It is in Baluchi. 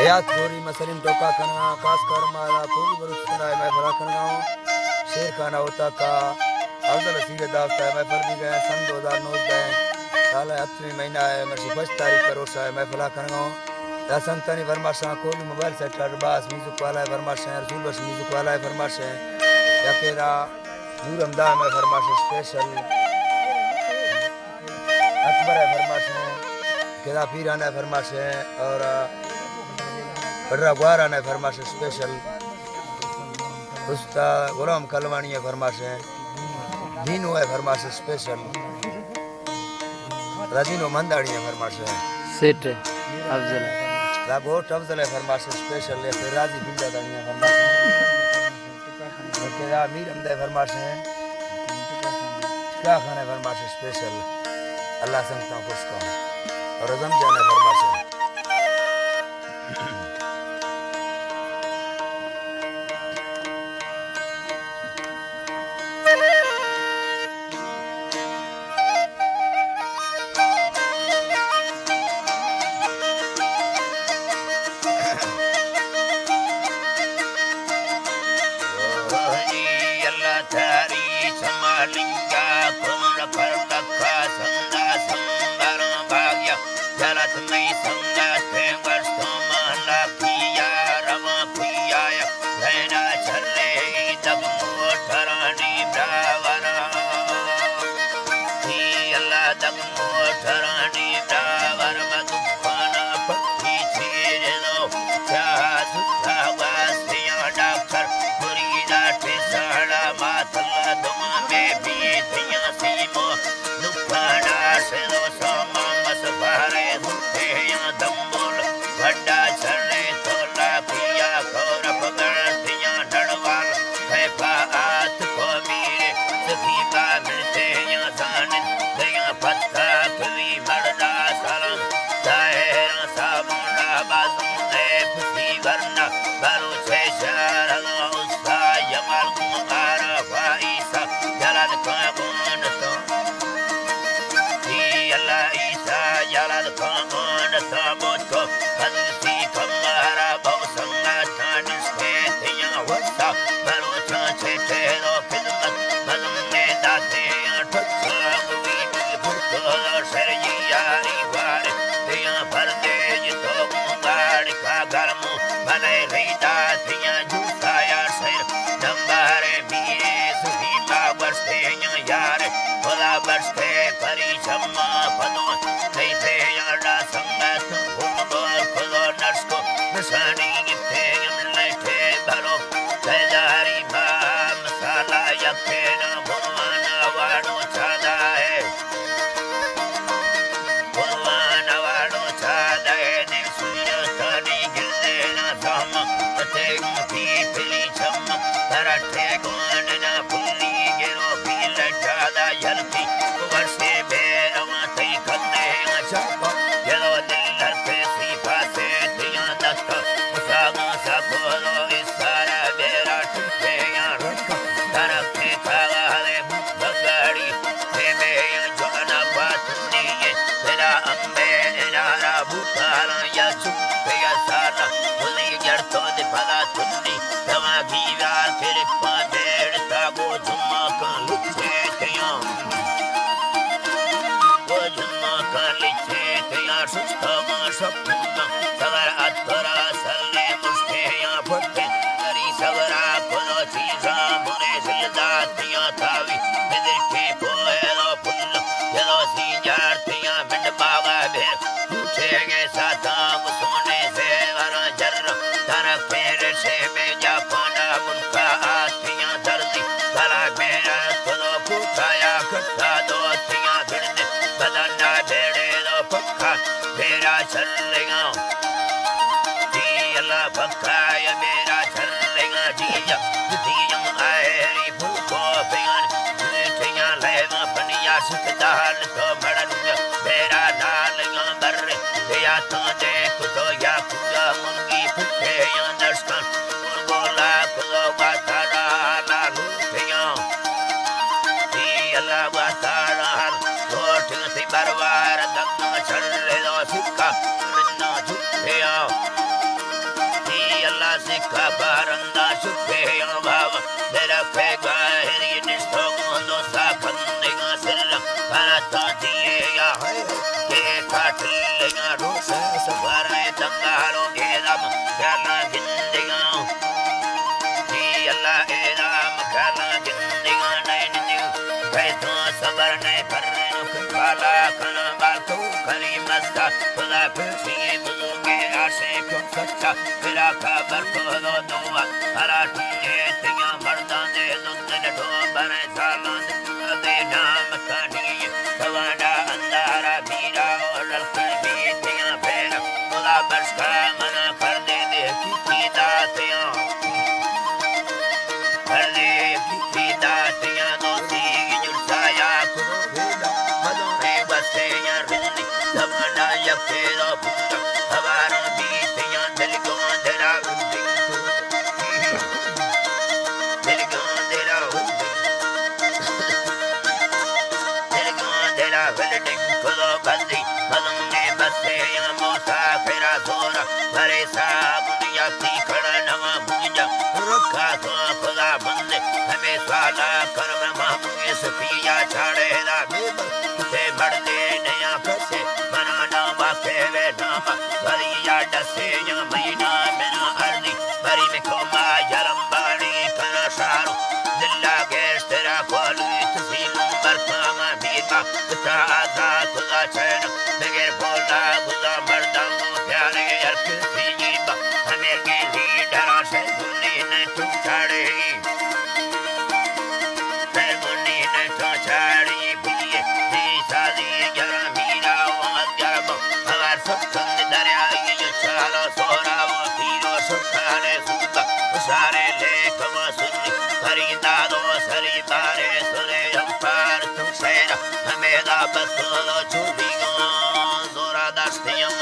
حیات گوری، مسلم ٹوکا کنگا، خاص کر مارا کولی بلوچستان ء محفل کنگا ہوں۔ شیر خان اوتاکا، افضل اسیر داوتا ء محفل بیگا، سن دو ہزار نوزدہ سال ء ہفتمی مہینہ ء مرچی پنچ تاریخ ء روشا ء محفل کنگا ہوں۔ یا سنگتانی فرمائشاں، کولی موبائل سینٹر، باس میوزک والا ء فرمائشیں، رسول بخش میوزک والا ء فرمائشیں، یا کہ دا نور ہمدا ء فرمائش اسپیشل۔ اکبر ء فرمائش ہیں، کدا پیران ء فرمائش ہیں اور پڈرا گواران ء فرمائش اسپیشل۔ استاد غلام کلوانی ء فرمائش ہیں، دینو ء فرمائش اسپیشل۔ رادینو منداڑی ء فرمائش ہیں۔ سیٹ افضل۔ راگوٹ افضل ء فرمائش اسپیشل، یا پھر راضی بندہ دانی ء فرمائش ہیں۔ کہ دا میر ہمدا ء فرمائش ہیں۔ چکا خان ء فرمائش اسپیشل۔ اللہ سنگتاں خوش کن۔ اور اعظم جان ء فرمائش ہیں۔ اللہ تاری چمالنگا کن پر لکھا سندا سندر باگیا جلت مئی سندا تیں ورسو مالا کیا رواں کیا یا لینا چلے دگ موٹرانی براورا۔ ای اللہ دگ موٹرانی براور مدکانا پٹی چیرنو چاہ ستا واسطیاں ڈاکٹر مریدا ٹساڑا ماتلا دمان بے بیتیاں سیمو دکانا سنو سامان مسفارے ستے یا دمبل وڈا چرے تولا کیا کورپ گڑتیاں ڈڑوال ہے پا آت کو میرے سخی با ملتے یا زانت دیا پتا کلی مردا سلام دائرہ صابون آبازوں اے پسی ورنہ بلوچ شہر استاد جمال گمارا فائسہ جلد کا گون تو ای اللہ عیسیٰ جلد کامون ثابت کو، حضرتی کمارا بہت سنگتان اس کے تیاں وسا، بلوچاں چہ ٹھہرو خدمت، مظلوم نے داتے آں ٹھچا ہوئی بی بھٹو شر جی یاری بار، تیاں پردیج تو گاڑ کا گرمو، بلے ریدا تیاں جوسا یا سر، نمبارے میرے سہی ما گوشتے یار، خدا بخش کے پری چما پدو، کئی پہ یارا سنگت، ہم گور کلو نرسکو، نشانی گتے یم لیٹے بھرو، بیداری با مسالا یکے نا بھروانا واڑو چادا ہے۔ قربان واڑو چادے نے سویا تانی گلے نا ساما، تے گوٹی پلی چم، ترٹے گون نا پلی گرو پیل چادا یلکی، ورشے بیروا تئی کندے نا چاپا، یلو دل لرتے سی پاسے تیاں دستا، ساگا سا کولو اس سارا بیرا ٹوٹے یا رکا، ترکے کاغالے بگاڑی، دیمے جوانا پاتونی، بلا امبے انارا بوتانا یا چوپے یا سانا، بلی جڑتو دے پلا تنی، تما گیوار تیرے پاندیڑ تاگو جمعہ کان لچے تیاں۔ گو جمعہ کان لچے تیاں سستا ما سپنا، سوار اترا سلے مشتے یا پھٹے، کری سورا کلو چیزا منے زلداتیاں تاوی، بدر کے پوہلو پھل، یلو سینجارتیاں منڈ باغا بھیر، پوچھے گے ساتا سونے سے ورا جر، تر پھیر سے میں جاپانا ملکا آتیاں دردی، بلا میرا کلو پوکایا کٹا دوتیاں گڑنے، بدنا بیڑے لو پکا، میرا چلگا۔ جی اللہ پکا یا میرا چلگا جی یا، جی یم آہری پھوکو پیان، جیٹیاں لیوا پنیا سکدال تو مڑنیا، میرا نالگا بر، یا تو دیکھ تو یا پورا منگی پھٹے یا دشکن، گولا کلو گا تارا لالو پیان۔ اے اللہ وتعالی لوٹ سی بروار دگا چلے دو سکا رنا جھٹیا۔ کپارندا شکے یا بابا، دل پہ گاہری نشتو گوندو ساکندگا سر، پرتا دیے یا ہے، کہ کاٹلگا روس سفر دنگالو گیدم، گرنا گندگا، جی اللہ ایدام، گرنا گندگا نین نیو، پیسو صبر نئے پر بالا کنا بالتو کری مستا، خدا پرسی بزرگے عاشق سچا، میرا خبر تو دو دعا، ہرا ٹھیے تیاں مردان دے دو دل ڈو برے سالان دے نام کانی، سوانا اندارا بیرا اور رلکن بیتیاں پھیرا، خدا برشکا منا کر دے دے کی کی داتیاں۔ پردے کی داتیاں دوستی جڑتا یا کلو بھیدا، مدو ری بسے یا رندی، زمانا یکے دا پورا، ہواراں بیتیاں دل گوں دلا بندی، دل گوں دلا بندی۔ دلگاں دلا ولڈنگ کلو بندی، مزنگیں بسے یا موسافرا زورا، برے صاحب دنیا تی کڑا نوا بونجا، رکھا تو خدا بندے، ہمیں سوالا کرم محمود سپیا چاڑے دا بیبر، تے مردے نیا کسے، منا ناما کہوے ناما، بری یا ڈسے یا مینا منا اردی، بری میں کھوما یلم بانی کنا شارو، دلا گیشترا کولوی تسی نمبر کاما بیتا، تا آزاد خدا چین، بغیر بولا خدا مردم و پیارے یار کسی جیبا، ہمیں کے لیڈرا سے دنی نے تو چاڑے۔ پیغونی نشو چاڑی بیئے، سی سازی جرم میرا و مزگرم، اگر سکند دریائی چالا سورا و پیرو سکان سودا، سارے لیک و سنی، پری دادو سری بارے سرے ہم پار تو شیرا، ہمیدا بسولو چوبی گون، زورا دستی ہم